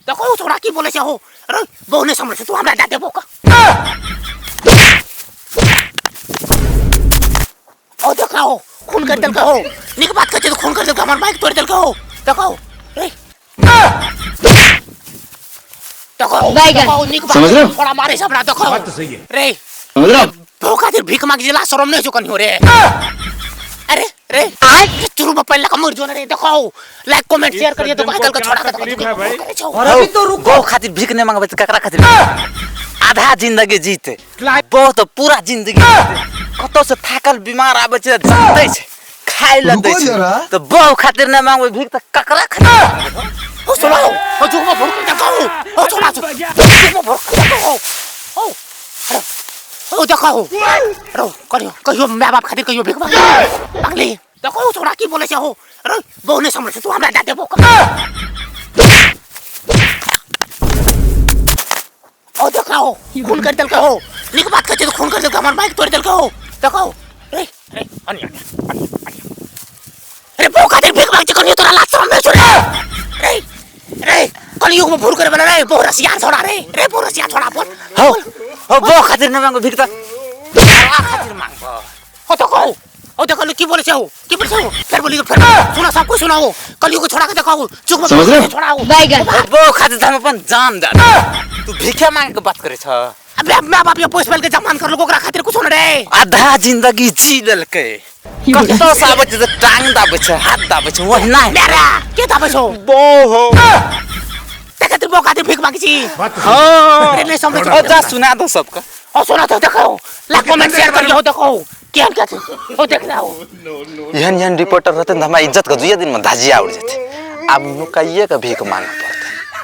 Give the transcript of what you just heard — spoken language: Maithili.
देखो छोड़ा की बोले छै हो। अरे बहु नहीं समझ तू हमरा दे देबो का। ओ देखो खून कर देलकै हो। नीक बात कहै छै तऽ खून कर देलकै, हमर बाइक तोड़ि देलकै हो। देखो रे देखो। बैगन। देखो नीक बात। समझ रहे हो? थोड़ा मारे छै हमरा देखो। बात तो सही है। रे समझ रहे हो? बहु खातिर भीख मांग जिला शरम नहीं छौ कनियो रे। अरे रे चुरू में पहले का मर जो रे। देखो लाइक कमेंट शेयर करिए। देखो आजकल का क्या छोड़ा का तकलीफ देखो है भाई? करे छौ। और अभी तो रुको। बहु खातिर भीख नहीं मांगबै तऽ ककरा खातिर? आधा जिंदगी जीते बहुत पूरा जिंदगी जीते, कतौ से थाकल बीमार आबै छै तऽ जमतै छै खाय लए दै रुको छै जरा। तऽ बहु खातिर नहि मांगबै भीख तऽ ककरा खातिर मांगबै? ओ सुनाओ ओ जुग में भोर देखो ओ सुना जुग में भोर देखो ओ अरे ओ देखो अरे कहियो कहियो my बाप खातिर कहियो भीख मांगली मांगली। देखो छोड़ा की बोले छै हो। अरे बहु नहीं समझ तू हमरा दे देबो का। ओ देखो खून कर देलकै हो। नीक बात कहै छै तऽ खून कर देलकै, हमर बाइक तोड़ि देलकै हो। देखो रे रे अन्य अन्य अन्य अन्य रे बहु खातिर भीख मांग छै कनियो तोरा लाज शरम नहि छौ रे। रे रे कलियुग में भूल करे वाला रे बहु रसिया छोड़ा रे रे बहु रसिया छोड़ा बोल। हौ हौ बहु खातिर नहि मांगबै भीख तऽ ककरा खातिर मांगबै? ओ देखो ओ देखो की बोले छै हो, की बोले छै हो? फेर बोली फेर सुना सब कुछ सुनाओ कलियुग के छोड़ा के देखो चुप में समझ रहे हो? छोड़ा हो। बैगन। हौ, बहु खातिर तऽ हम अपन जान दए देब, तू भीखे मांगे के बात करै छह? अबे my बाप ये पोस के जमान कर लोग ओकरा खातिर कुछ न रे। आधा जिंदगी जी लेलकै, कतौ से आबै छै तऽ टांग दाबै छै हाथ दाबै छै ओहिना। मेरा के दाबै छौ? बहु हो। ते खातिर बहु खातिर भीख मांगे छी? बात तो सही है। हाँ। अरे नहीं समझ। ओ जा सुना दो सबके। ओ सुना तो देखो लाइक कमेंट शेयर करियो। देखो केहन के छै ओ देख रहा हो। एहन एहन रिपोर्टर रहते तऽ हमरा इज्जत के दुइये दिन में धजिया उड़ जेतै। आब नुकाइए के भीख मांगे पड़तै।